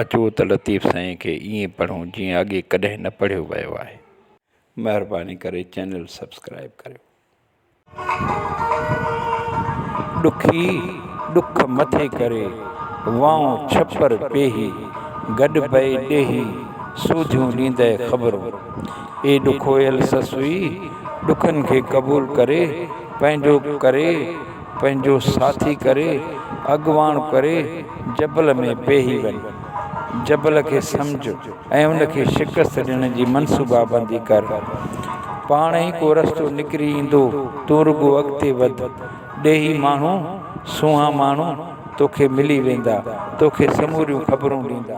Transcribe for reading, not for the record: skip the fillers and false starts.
اچو ته لطيف سائين کي ائين پڙهون جيئن اڳي ڪڏهن نه پڙهيو ويو آهي. مهرباني ڪري چينل سبسڪرائيب ڪريو. ڏکي ڏک مٿي ڪري، وائون ڇپر پيهي، گڏ پئي ڏيهي، سوڌيون ڏيندء خبرون. اي ڏکويل سسئي! ڏکن کي قبول ڪري، پنهنجو ڪري، پنهنجو ساٿي ڪري، اڳواڻ ڪري، جبل ۾ پيهي وڃ. جبل کي سمجهه ۽ ان کي شڪست ڏيڻ جي منصوبابندي ڪر. پاڻ ئي ڪو رستو نڪري ايندو، تون رڳو اڳتي وڌ. ڏيهي ماڻهو، سونهان ماڻهو توکي ملي ويندا، توکي سموريون خبرون ڏيندا.